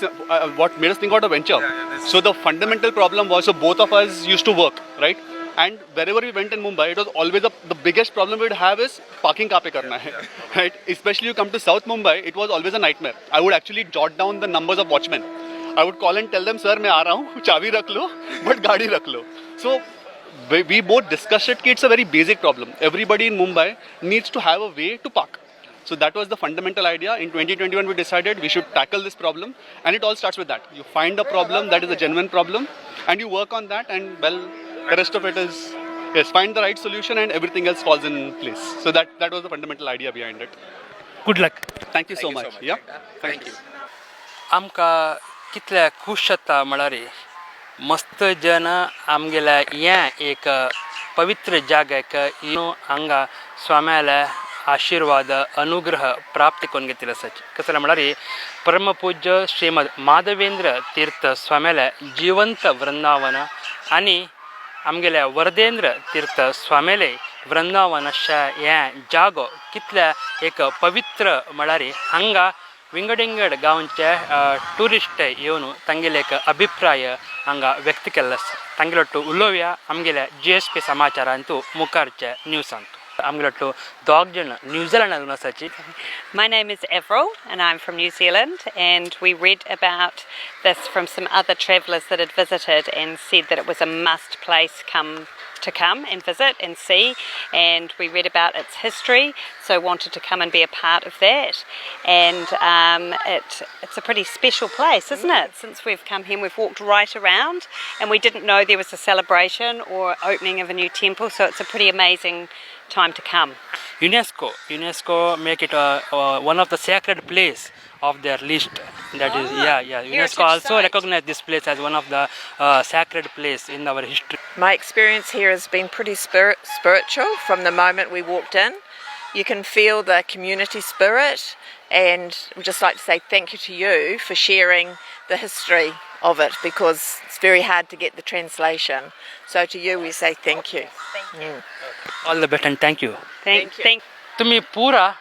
what made us think about a venture. So the fundamental problem was, so both of us used to work, right? And wherever we went in Mumbai, it was always the biggest problem we'd have is parking कहाँ pay करना है, right? Especially you come to South Mumbai, it was always a nightmare. I would actually jot down the numbers of watchmen. I would call and tell them, "Sir, मैं आ रहा हूँ, चाबी रख लो, but गाड़ी रख लो." So we both discussed it कि it's a very basic problem. Everybody in Mumbai needs to have a way to park. So that was the fundamental idea. In 2021, we decided we should tackle this problem, and it all starts with that. You find a problem that is a genuine problem, and you work on that, and well, the rest of it is, yes, find the right solution, and everything else falls in place. So that was the fundamental idea behind it. Good luck. Thank you so Thank you much. So much. Yeah. Thank you. आमकां कितले खूश जाता म्हळ्यार मस्त जन आमगेल्या हें एक पवित्र जाग्याक येवन हांगा स्वाम्याल्या आशिर्वाद अनुग्रह प्राप्त करून घेतिल्ले आसाची. कसलें म्हळ्यार परमपूज्य श्रीमद माधवेंद्र तीर्थ स्वाम्याल्या जिवंत वृंदावन आनी आमगेल्या वरदेंद्र तीर्थ स्वामेले वृंदावन अशा हें जागो कितल्या एक पवित्र म्हळ्यार हांगा विंगड विंगड गांवचे ट्युरिस्ट येवन तांगेले एक अभिप्राय हांगा व्यक्त केल्लो आसा. तांगेले ಒಟ್ಟು उलोवया आमगेल्या जीएसपी समाचारांतू मुखारच्या न्यूजांत. आमगेले ಒಟ್ಟು दोग जण न्यूझीलंडातून आसाची. My name is Avril and I'm from New Zealand, and we read about this from some other travellers that had visited and said that it was a must place come and visit and see, and we read about its history, so wanted to come and be a part of that. And it's a pretty special place, isn't it? Since we've come here, we've walked right around and we didn't know there was a celebration or opening of a new temple, so it's a pretty amazing time to come. UNESCO make it one of the sacred place of their list. That is, yeah. UNESCO heritage also site. Recognize this place as one of the sacred place in our history. My experience here has been pretty spiritual from the moment we walked in. You can feel the community spirit, and we'd just like to say thank you to you for sharing the history of it, because it's very hard to get the translation. So to you, we say thank you. Thank you. All the best and thank you. Thank तुम्ही पुरा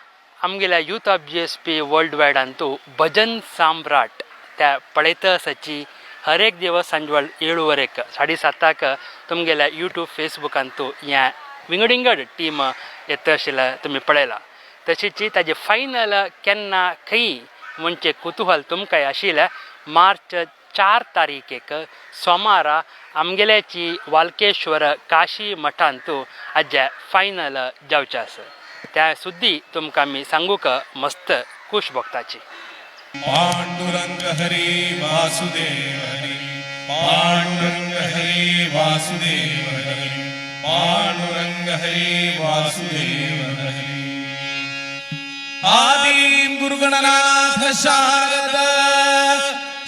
आमगेल्या youth of GSP world वायडांतू भजन साम्राट त्या पळयता आसाची. हर एक दिवस सांजवेळ 7:30 7:30 तुमगेल्या YouTube फेसबुकांतू ह्या विंगड विंगड टीम येता आशिल्ल्या तुमी पळयला. तशीच ताजे फायनल केन्ना खंय म्हणचे कुतूहल तुमकां आशिल्लें. मार्च 4 तारीखेक सोमारा आमगेल्याची वालकेश्वर काशी मठांतू हाजे फायनल जावचें आसा. त्या सुद्दी तुमकां आमी सांगूंक मस्त खूश भोगताची. पांडुरंग हरी वासुदेव हरी, पांडुरंग हरी वासुदेव हरी, पांडुरंग हरी वासुदेव हरी. आदिम गुरुगणनाथ शारद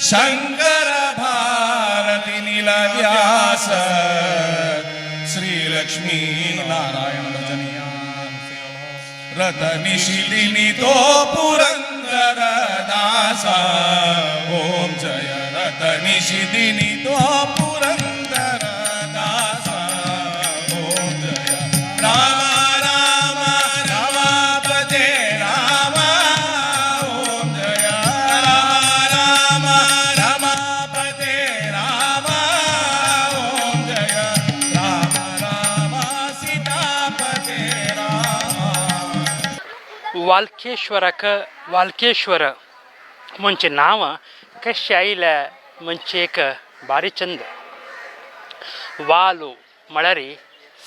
शंकर भारती नीलव्यास श्री लक्ष्मी नारायण भजनिया रत निशिदिनी तो पुरंदर दासा ओम जय रत निशिदिनी तो पुरंदर दासा ओम जय राम राम रमापते राम ओम जय राम राम रमापते राम ओम जय राम राम सीतापते राम. वालकेश्वराक वालकेश्वर म्हणचे नांव कशें आयलें म्हणचे एक बारी चंद. वालू म्हळ्यार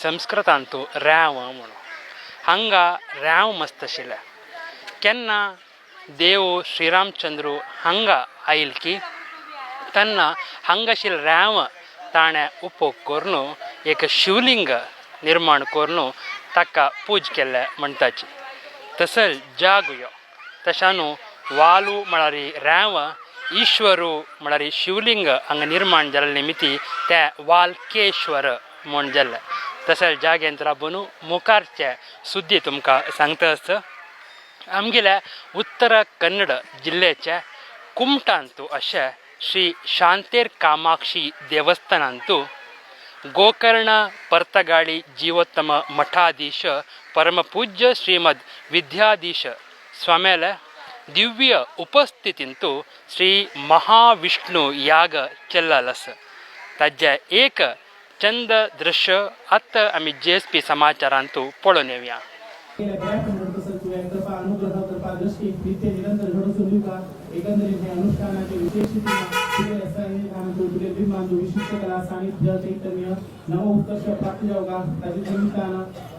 संस्कृतांतू रेंव म्हणून. हांगा रेंव मस्त आशिल्लें. केन्ना देव श्रीरामचंद्र हांगा आयल की तेन्ना हांगा आशिल्लें रेंव ताणें उपयोग करून एक शिवलिंग निर्माण करून ताका पूज केल्लें म्हणटाची. तसो जाग यो तशें न्हू, वालू म्हळ्यार रेंव, ईश्वरू म्हळ्यार शिवलिंग हांगा निर्माण जाल्ले निमित्ती तें वालकेश्वर म्हूण जाल्लें. तशें जाग्यांत राबून मुखारचे सुद्दी तुमकां सांगता आसता. आमगेल्या उत्तर कन्नड जिल्ल्याच्या कुमटांतू अशें श्री शांतेर कामाक्षी देवस्थानांतू गोकर्ण पर्तगाळी जीवोत्तम मठाधीश परमपूज्य श्रीमದ್ विद्याधीश स्वाम्याల ದಿವ್ಯ उपस्थितींतू श्री महाविष्णू याग केल्लो आसा. ताजें एक चंद दृश्य आतां आमी जीएसपी समाचारांतू पळोवन येवया. कृपा अनुग्रह, कृपा दृष्टी नित्य निरंतर घडून दिवका. एकंदरीत हे अनुष्ठानाचे विशेष विशिष्ट कला सानिध्य चैतन्य नव उत्कर्ष प्राप्त जावका. ताजे निमित्तान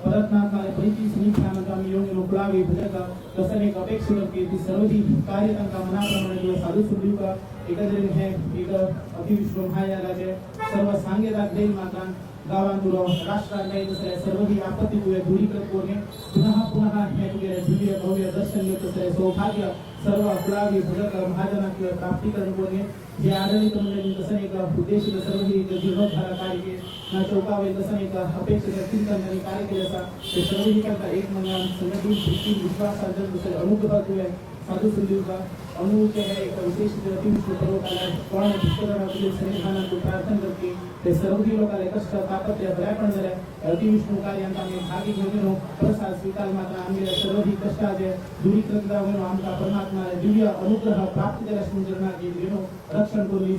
परतनाथाले प्रीती सन्निधानात आमी येवन कुळावी भजक तसं एक अपेक्षित की ती सर्व कार्य तांकां मनाप्रमाणे साधू दिवका. एकंदरीत हे एक अतिविष्णू महायागाचे सर्व सांगेदाक देईल माता गावांतुलो राष्ट्रांत तसले सर्व ही आपत्ती तुवें दूरीकृत कोरणे पुनः पुनः हे तुगेले दिव्य भव्य दर्शन तसले सौभाग्य सर्व कुळावी भजक महाजनाक तुवें प्राप्तीकरण कोरणे. हे आदरणीय मंडळी तसं एक उद्देशित सर्व ही जीर्णोद्धार कार्य ना चौकावे तसं एक अपेक्षित चिंतन आणि कार्य केले आसा ते सर्व ही तांकां एक मनान संगती भक्ती विश्वासान दुसरे अनुग्रह तुवें साधू दिवका. अनुचे हे एक विशेष अतिविष्णू पर्वकाला कोण भक्तगण तुझे सन्निधानात प्रार्थना करते ते सर्व लोकांना कष्ट तापत्र्य बऱ्यापण जाले अतिविष्णू कार्यांत आमी भागी घेवन प्रसाद स्वीकार मात्र आमगे सर्व ही कष्टाचे दूरीकृत जावन आमकां परमात्मा दिव्य अनुग्रह प्राप्त केला चरणात घेवन रक्षण करून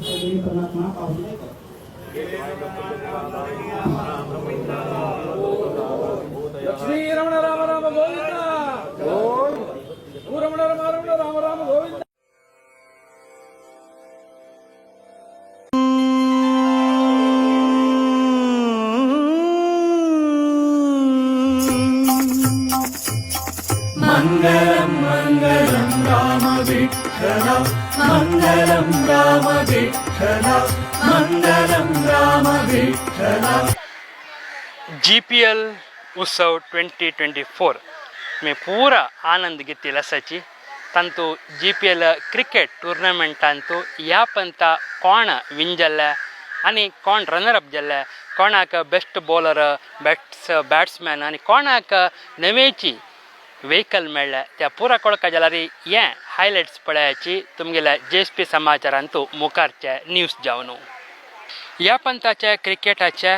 परमात्मा पावून. लक्ष्मी रमण राम राम गोविंदा, रमण राम रमण राम राम गोविंद. मङ्गलं मङ्गलं राम विठ्ठल, मङ्गलं राम विठ्ठल, मङ्गलं राम विठ्ठल. जीपीएल उत्सव 2024 तुमी पुरा आनंद घेतिल्लो आसाची. तांतू जीपीएल क्रिकेट टुर्नामेंटांतू ह्या पंता कोण विन जाल्ले आनी कोण रनर अप जाल्ले, कोणाक बेस्ट बॉलर, बेस्ट बॅट्समॅन आनी कोणाक नवेची व्हेकल मेळ्ळें त्या पुरा कळका जाल्यार हें हायलायट्स पळयाची तुमगेल्या जीएसपी समाचारांतू मुखारचे न्यूज जावन. ह्या पंथाच्या क्रिकेटाचे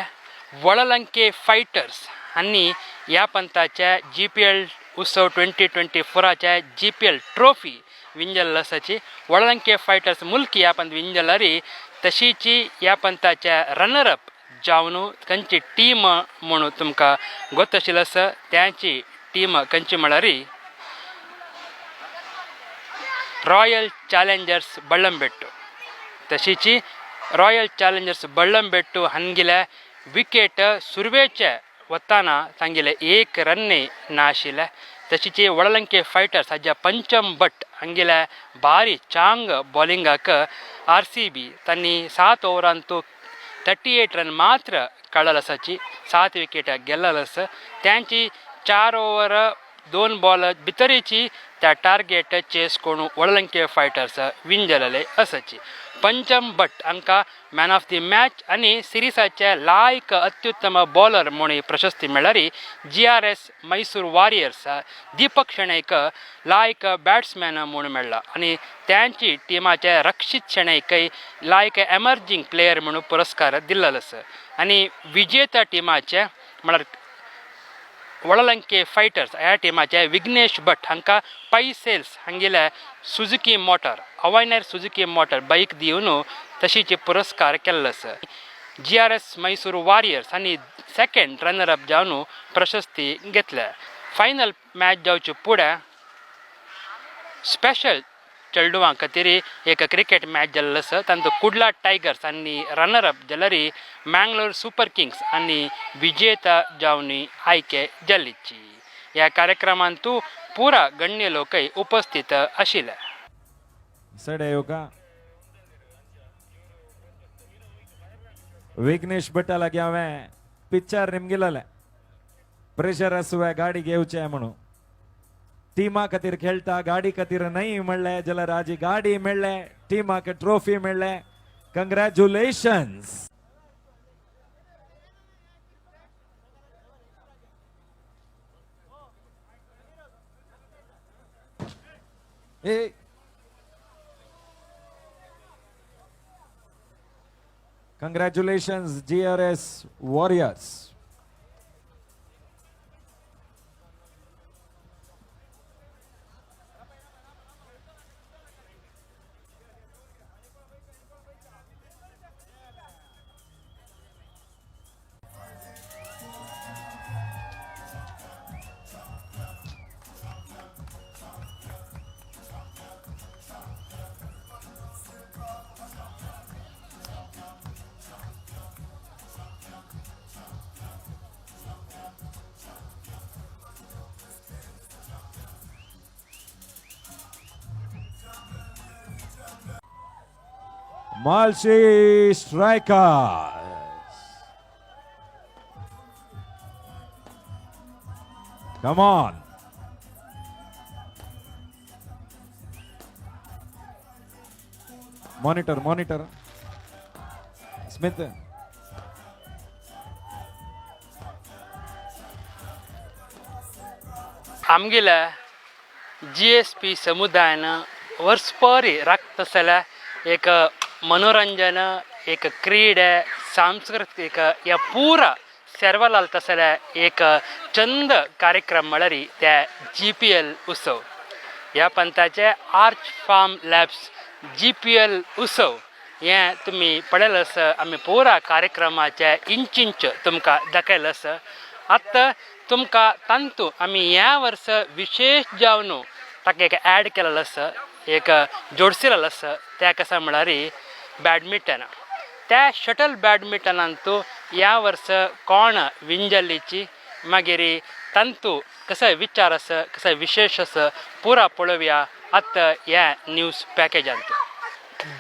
वळलंके फायटर्स आनी ह्या पंथाच्या जीपीएल उत्सव 2024च्या जीपीएल ट्रॉफी विंजल आसाची. वळलंके फायटर्स मुल्की ह्या पंथ विंजलरी तशीची ह्या पंथाच्या रनर अप जावन खंयची टीम म्हणून तुमकां गोत आशिल्लो आसा. त्यांची टीम खंयची म्हळ्यार रॉयल चॅलेंजर्स बಳ್ಳंबेट्टू. तशीची रॉयल चॅलेंजर्स बಳ್ಳंबेट्टू हांगेले विकेट सुरवेचे वताना तांगेले एक रन्ने नाशिल्ले. तशीची वडलंके फायटर्स हाज्या पंचम भट हांगेले भारी चांग बॉलिंगाक आरसीबी तांणी 7 ओवरांतू 38 रन मात्र काडल आसाची, 7 विकेट गेल्लेलो आसा. त्यांची 4 ओवर 2 बॉल भितरीची त्या टार्गेट चेस करून वळलंके फायटर्स विन जालेले आसाची. पंचम भट हांकां मॅन ऑफ the match आनी सिरिसाचे लायक अत्युत्तम बॉलर म्हूण प्रशस्ती मेळ्ळारी GRS Mysore warriors Deepak शेणैक लायक बॅट्समॅन म्हूण मेळ्ळा आनी त्यांची टिमाचे रक्षित शेणैकय लायक एमर्जींग प्लेयर म्हणून पुरस्कार दिल्लो आसा. आनी विजेता टिमाचे म्हळ्यार वळलंके फायटर्स ह्या टिमाचे विघ्नेश भट हांकां पै सेल्स हांगेले Suzuki motor Wagoner Suzuki motor bike दिवन तशीचे पुरस्कार केल्लो आसा. GRS Mysore warriors आनी सेकंड रनर अप जावन प्रशस्ती घेतल्या. फायनल मॅच जावचे फुडें स्पेशल चेडवां खातीर एक क्रिकेट मॅच जाल्लो आसा. तांतूत कुडला टायगर्स आनी रनर अप जाल्यार मँगलोर सुपर किंग्स आनी विजेता जावन आयके जाल्लीची. ह्या कार्यक्रमांतू पुरा गण्य लोकय उपस्थित आशिल्ले. सडे का विघ्नेश भट्टा लागी हांवें पिक्चर निमगिलेलें प्रेशर आसुवे गाडी घेवचें म्हणून. टिमा खातीर खेळटा, गाडी खातीर न्हय म्हणलें जाल्यार आजी गाडी मेळ्ळें, टिमाक ट्रॉफी मेळ्ळें. कंग्रॅच्युलेशन्स. ए Congratulations, GRS Warriors. Malshi Strikers. Come on. Monitor, monitor. Smith. आमगेल्या GSP समुदायान वर्सभर राखता जाल्यार एक मनोरंजन, एक क्रीड, सांस्कृतीक ह्या पुरा सेर्वलाल तसल्या एक चंद कार्यक्रम म्हळ्यार ते GPL उत्सव. ह्या पंथाचे आर्च फार्म लॅब्स GPL उत्सव हें तुमी पळयलें आसा. आमी पुरा कार्यक्रमाचे इंच इंच तुमकां दाखयलें आसा. आतां तुमकां तांतू आमी ह्या वर्स विशेश जावन ताका एक एड केलेलो आसा, एक जोडसिलेलो आसा. त्या कसा म्हळ्यार बॅडमिंटन. त्या शटल बॅडमिंटनांतू ह्या वर्स कोण विंजल्लीची मागीर तांतू कसो विचार आसा, कसो विशेश आसा पुरा पळोवया आतां ह्या न्यूज पॅकेजांत.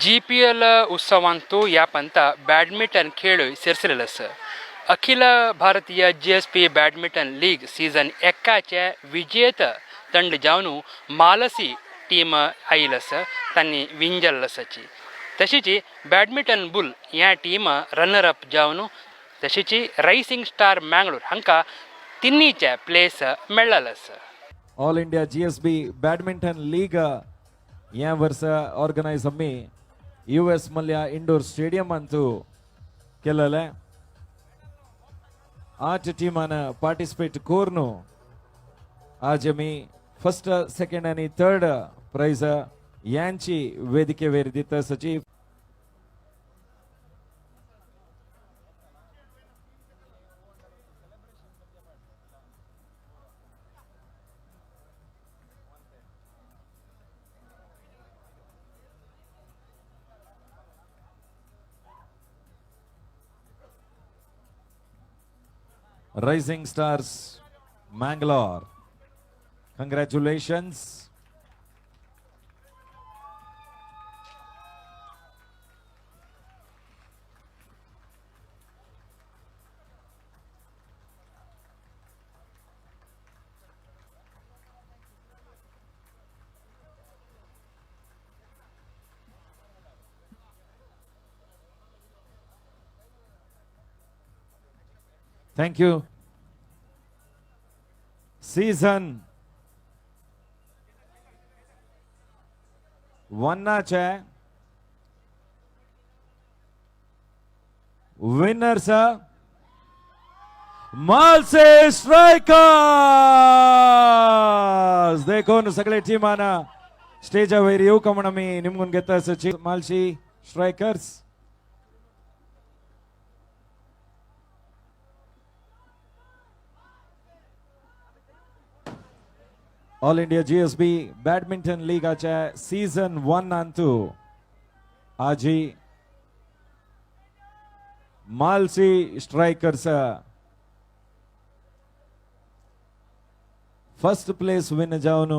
GPL उत्सवांतू ह्या पंथा बॅडमिंटन खेळूय सेरसलेलो आसा. Akhil Bharatiya GSP badminton league season 1 विजेत तंड जावन मालसी टीम आयिल्ली आसा, तांणी विंजल्लो आसाची. तशीच बॅडमिंटन बुल ह्या टीम रनर अप जावन तशीच रायसिंग स्टार मँगलोर हांकां तिन्नीचे प्लेस मेळ्ळेलो आसा. All India GSB badminton league ह्या वर्सा ऑर्गनायज आमी US Mallya indoor स्टेडियमांतू केलेलें. 8 टिमान पार्टिसिपेट करून आज आमी फर्स्ट, सेकंड आनी थर्ड प्रायज यांची वेदिकेवेर दिता सची. Rising Stars Mangalore. Congratulations. Thank you. Season वनाचे विनर्स मालसे स्ट्रायकर्स. देखून सगळे टीमान स्टेजा वयर येवका म्हण आमी निमगून घेता. Malshi strikers. All India GSB badminton लीगाचे season 1 Antu आजी Malsi strikers first place win जावन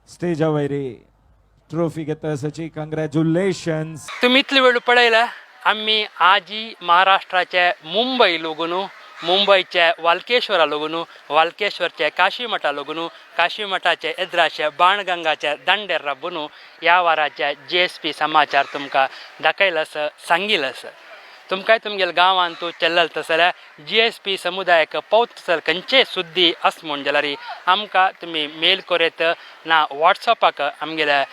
स्टेजा वयरी ट्रॉफी घेता आसाची. कंग्रॅच्युलेशन्स. तुम्ही इतली वेळ पळयला आम्ही आजी महाराष्ट्राचे मुंबई लोगून, मुंबयचे वालकेश्वरा लोगून, वालकेश्वरचे काशी मठा लोगून, काशी मठाचे एद्राचे बाणगंगाचे दांडेर राबून ह्या वाराचे GSP समाचार तुमकां दाखयला आसा, सांगिल आसा. तुमकांय तुमगेले गांवांत तूं चल्लल तसल्यार GSP समुदायाक पावत तसल्यार खंयचेय सुद्दी आस म्हूण जाल्यार आमकां तुमी मेल कोरेत ना वॉट्सॅपाक आमगेल्या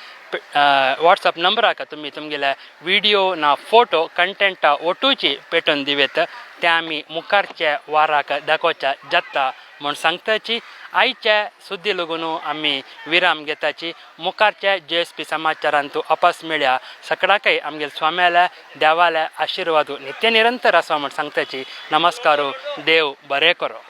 वॉट्सॅप नंबराक तुमी तुमगेले विडियो ना फोटो कंटेंटा ओटूची पेटोवन दिवेत, ते आमी मुखारच्या वाराक दाखोवच्या जाता म्हूण सांगताची. आयच्या सुद्दी लागून आमी विराम घेताची. मुखारच्या GSP समाचारांत अपास मेळ्या. सगळ्याकय आमगेले स्वाम्याल्या देवाल्या आशिर्वाद नित्य निरंतर आसा म्हूण सांगताची. नमस्कार. देव बरें करो.